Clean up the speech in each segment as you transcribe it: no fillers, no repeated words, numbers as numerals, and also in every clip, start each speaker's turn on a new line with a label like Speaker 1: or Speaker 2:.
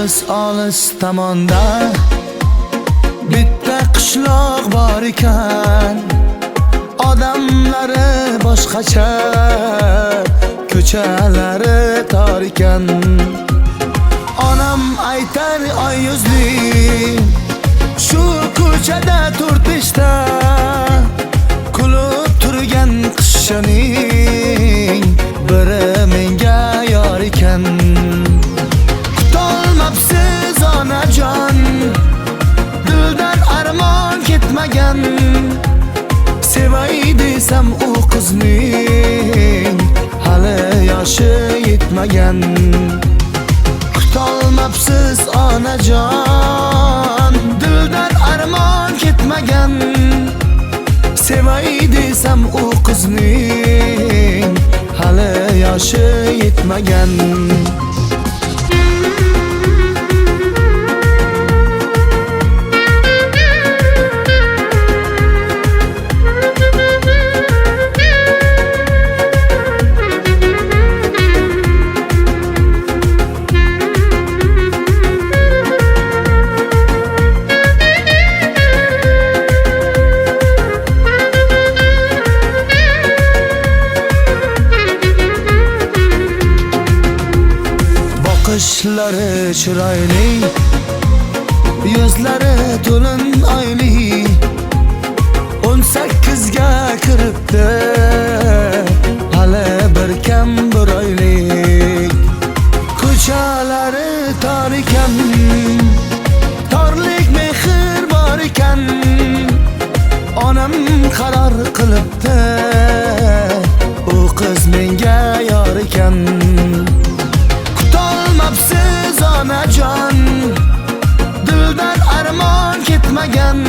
Speaker 1: Olis olis tomonda bitta qishloq bor ekan, odamlari boshqacha, ko'chalari tor ekan. Onam aytar oy yuzli, shu ko'chada to'rt-beshta kulib turgan qizchaning biri menga yor ekan. Kutolmabsiz onajon, dildan armon ketmagan, sevay desam u qizning hali yoshi yetmagan. Kutolmabsiz onajon, dildan armon ketmagan, sevay desam u qizning hali yoshi yetmagan. Boqishlari chiroyli, yuzlari to'lin oyli, 18ga kiribdi, hali bir kam bir oylik. Ko'chalari tor ekan, torlik mehr bor ekan, onam qaror qilibdi, u qiz menga yor ekan. Kutolmabsiz onajon, dildan armon ketmagan,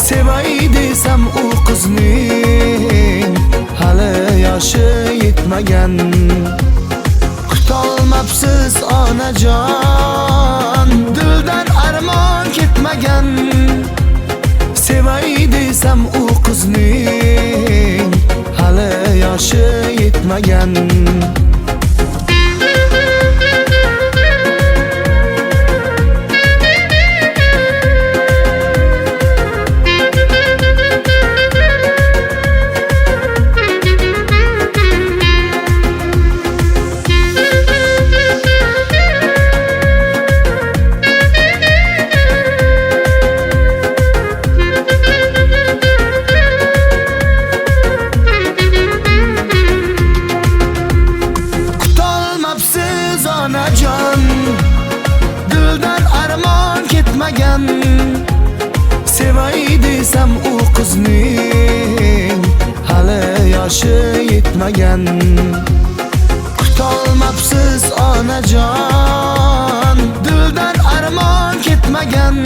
Speaker 1: sevay desam u qizning hali yoshi yetmagan. Kutolmabsiz onajon, dildan armon ketmagan, sevay desam u qizning hali yoshi yetmagan. Kutolmabsiz onajon, dildan armon ketmagan, sevay desam u qizning hali yoshi yetmagan. Kutolmabsiz onajon, dildan armon ketmagan.